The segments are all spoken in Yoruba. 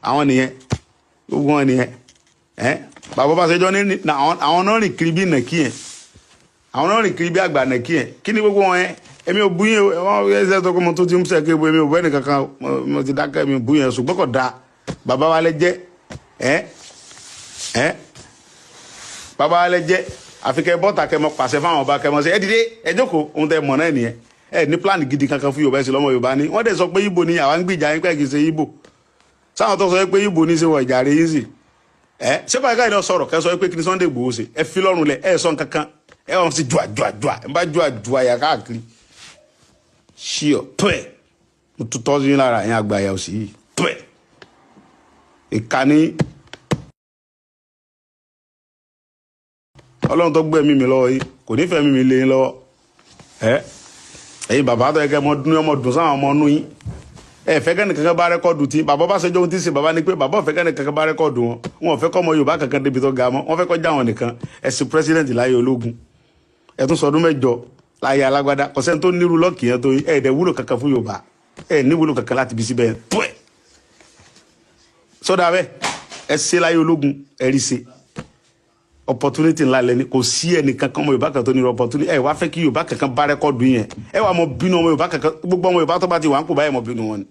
Àwọn nìyẹn, gbogbo wọn nìyẹn. Ẹ bàbá Ọbásanjọ́ ní àwọn náà rìn kiri bí nàkí yẹn, àwọn náà rìn kiri bí àgbà nàkí yẹn. Kí ni gbogbo wọn yẹn? Èmi ò bú yín o. Wọn ẹ sọ pé mo tó ti ń sẹ kébo, èmi ò bú ẹnì kankan, mo ti dákẹ́, mi ò bú yẹn, ṣùgbọ́n kò dáa. Bàbá wa lẹ jẹ́, ẹ ẹ bàbá wa lẹ jẹ́. Àfi kẹ́ bọ́ta kẹ́ mọ pàṣẹ fáwọn ọba, kẹ́ mọ ṣe ẹ dìde ẹ jókòó. Ohun tẹ́ mọ̀ náà nìyẹn. Ẹ ní plan gidi kankan fún Yorùbá. Ẹ sì lọ́mọ Yorùbá ni wọ́n dẹ̀ sọ pé Ìgbò ni àwa ń gbìjà yín pé kì í ṣe Ìgbò. Sáwọn tó sọ pé Ìgbò ní í ṣe wọ ìjà rẹ yín sì ẹ ṣé báyìí káyọ̀ náà sọ̀rọ̀ kẹ́ sọ pé kí ni Sunday Igboho ṣe? Ẹ fi lọ́rùn lẹ̀, ẹ sọ nǹkankan, ẹ wọ́n sì jùà jùà jùà, ẹ bá jùà jùà yà káàkiri ṣíọ pẹ́. Mo tún tọ́ sí yín lára ẹ̀yin àgbà yà òsì yìí pẹ́ ìkànnì. Ọlọ́run tó gbẹ̀mí mi lọ́wọ́ yìí kò ní fẹ́ mi lé yín lọ́wọ́. Ẹ ẹ̀yin bàbá tó yẹ kẹ́ mọ dún ọmọ dùn sáwọn ọmọ ọnú yín, ẹ fẹ́ kẹ́ni kankan bá rẹ́kọ́ọ̀dù tí bàbá Ọbásanjọ́ ohun tí ń ṣe bàbá ni pé bàbá ò fẹ́ kẹ́ni kankan bá rẹ́kọ́ọ̀dù wọn. Wọn ò fẹ́ kọ́ ọmọ Yorùbá kankan débi tó ga mọ́, wọn fẹ́ kọ́ já wọn nìkan. Ẹ sì pírẹsidẹ̀ntì láyé ológun, ẹ tún sọdún 8 láyé alágbádá. Kò sẹ́ni tó nírú lọ́ọ̀kì yẹn tó yín. Ẹ dẹ̀ wúlò kankan fún Yorùbá, ẹ ní wúlò kankan láti bí síbẹ̀ pẹ́ sọ́dà bẹ́ẹ̀. Ẹ ṣe láyé ológun, ẹ rí ṣe opportunity ńlá lẹni. Kò sí ẹnìkan kan ọmọ Yorùbá kan tó ní opportunity. Ẹ wá fẹ́ kí Yorùbá kankan bá rẹ́kọ́ọ̀dù yẹn, ẹ wá mọ bínú ọmọ Yorùbá kankan. Gbogbo ọmọ Yorùbá tó bá ti wà ń kó báyìí, mọ bínú wọn ni.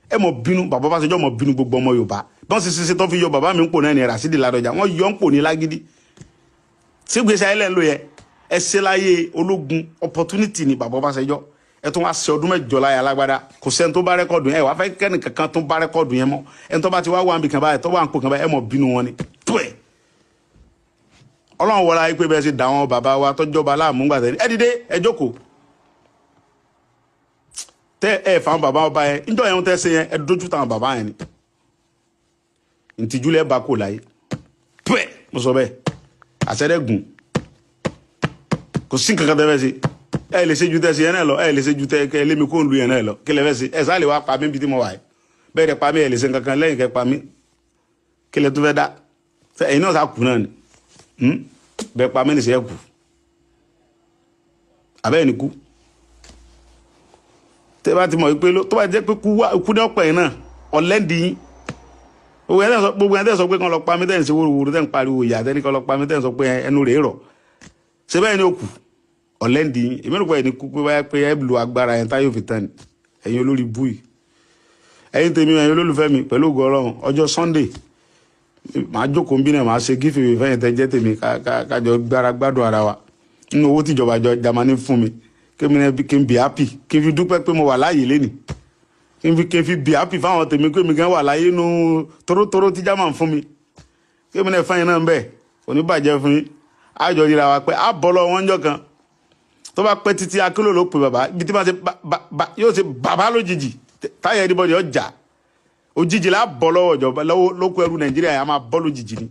Ẹ mọ bínú bàbá Ọbásanjọ́, mọ bínú gbogbo ọmọ Yorùbá. Bọ́n sì ṣiṣẹ́ tó fi yọ bàbá mi ń pò náà ní Rasidi Ládọjà, wọ́n yọ ń pò ní lágídí. Sígbèsè ayé lẹ́ ń lò yẹ? Ẹ ṣe láyé ológun, opportunity ni bàbá Ọbásanjọ́. Ẹ tún wá ṣe ọdún 8 láyé alágbádá, kò sẹ́ni tó bá rẹ́kọ́ọ̀dù yẹn. Ẹ wá fẹ́ kẹ́ni kankan tó bá rẹ́kọ́ọ̀dù yẹn mọ́. Ẹni tó bá ti wá wà níbi kan báyìí, tó wà ń pò kan báyìí, ẹ mọ bínú wọn ni pẹ́. Ọlọ́run wọlé ayé pé bẹ́ẹ̀ ṣe dà wọn bàbá wa tọ́jọba láàmú gbà tẹ́lẹ̀. Ẹ dìde ẹ jókòó tẹ ẹ fà wọn bàbá ọba yẹn níjọ́ yẹn tẹ́ ṣe yẹn, ẹ dójú táwọn bàbá yẹn ni ntìjúlẹ̀ bá kò láyé pẹ́. Mo sọ bẹ́ẹ̀, àṣẹ́dẹ́gùn kò sí nǹkan kan tẹ́ fẹ́ ṣe. Ẹ lè ṣe ju tẹ́ ṣe yẹn náà lọ, ẹ lè ṣe ju tẹ́ kẹ́ lémi kó ń lu yẹn náà lọ. Kí lẹ fẹ́ ṣe? Ẹ sáà lè wá pa mí bí tí mo wà yìí. Bẹ́ẹ̀ dẹ̀ pa mí, ẹ lè ṣe nǹkan kan lẹ́yìn kẹ́ pa mí. Kí lẹ tó fẹ́ dá? Ẹ̀yin náà sá kù náà ni bẹ́ẹ̀ pa mí ní sẹ́ kù abẹ́ ẹni kú. Tẹ́ bá ti mọ̀ pé tó bá jẹ́ pé kú ní ọ̀pẹ̀ yìí náà ọ̀lẹ́ndì yín. Gbogbo ẹ̀ tẹ́ sọ pé kàn lọ pa mí, tẹ́ ń ṣe wóróworó, tẹ́ ń pariwo ìyá tẹ́ ní kàn lọ pa mí, tẹ́ ń sọ pé ẹnu rèé rọ̀ ṣé bẹ́ẹ̀ ni ó kù ọ̀lẹ́ndì yín. Èmi rò pé ẹni kú pé báyà pé ẹ lu agbára yẹn táyò fi tán ni. Ẹ̀yin olórí búì, ẹ̀yin tèmi, ẹ̀yin olólùfẹ́ mi, pẹ̀lú ògo Ọlọ́run ọjọ́ Sunday màá jókòó ń bí náà, màá ṣe gífì mi fẹ́yìn tẹ́ jẹ́ tèmi, kájọ gbára gbádùn ara wa nínú owó tíjọba jọ Jámánì fún mi. Kí n bí happy, kí n fi dúpẹ́ pé mo wà láàyè lénìí, kí n fi bí happy fáwọn tèmi pé mi gan wà láàyè nínú torótoró tí Jámánì fún mi. Kí mi náà fẹ́yìn náà ń bẹ̀, kò ní bàjẹ́ fún yín. Àjọ ríra wa pé á bọ́ lọ wọ́n jọ kan tó bá pẹ́ títí. Akérò ló pè bàbá ibi tí wọ́n ṣe yóò ṣe bàbá lójijì táyà ẹnibọ́dì ọjà òjijì la bọ́ lọ́wọ́ ìjọba lọ́wọ́ lóko ẹrú Nàìjíríà yà máa bọ́ lójijì ni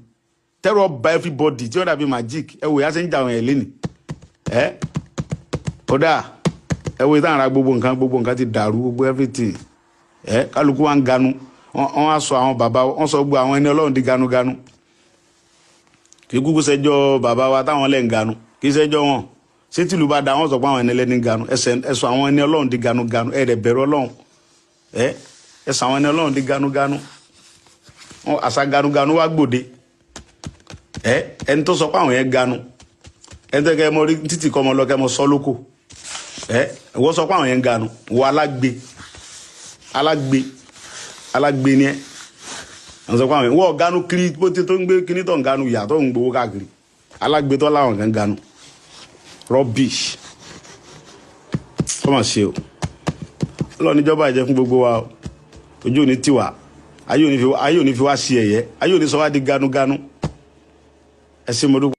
tẹ́rù ọba everybody tí ó dàbí magic. Ẹ wò yá ṣe ń jà wọ̀nyẹn lẹ́nì. Ẹ kódà ẹ wo ìtàn ara gbogbo nǹkan, gbogbo nǹkan ti dàrú, gbogbo everything. Ẹ kálukú wa ń ganu, wọ́n á sọ àwọn bàbá wọ́n sọ gbogbo àwọn ẹni Ọlọ́run di ganuganu. Kì í kúkú ṣẹjọ́ bàbá wa táwọn lẹ́ ń ganu, kì í ṣẹjọ́ wọn. Ṣé tìlú bá da wọ́n sọ pé àwọn ẹni ẹlẹ́ni ganu? Ẹ sọ àwọn ẹni Ọlọ́run di ganuganu. Ẹ dẹ̀ bẹ̀rù Ọlọ́run. Ẹ ẹsọ àwọn ẹni Ọlọ́run di ganuganu. Àṣà ganuganu wá gbòde. Ẹ ẹni tó sọ pé àwọn yẹn ganu, ẹni tó kẹ mọ rí títì kọ́ ọmọ lọ kẹ mọ sọ lóko. Ẹ wọ́n sọ pé àwọn yẹn ganu. Wọ alágbe alágbe alágbe ni ẹ. Wọ́n sọ pé àwọn yẹn wọ́n ganu kiri bó ti tó ń gbé kíní tó ń ganu yà tó ń gbowó káàkiri. Alágbe tó láwọn kan ganu rubbish. Kọ́ mà ṣe o. Ọlọ́run níjọba ìjẹ́ fún gbogbo wa o. Ojú òní tiwa, ayé òní fi wá sí ẹ̀yẹ, ayé òní sọ wá di ganuganu. Ẹ ṣé, mo dúpẹ́.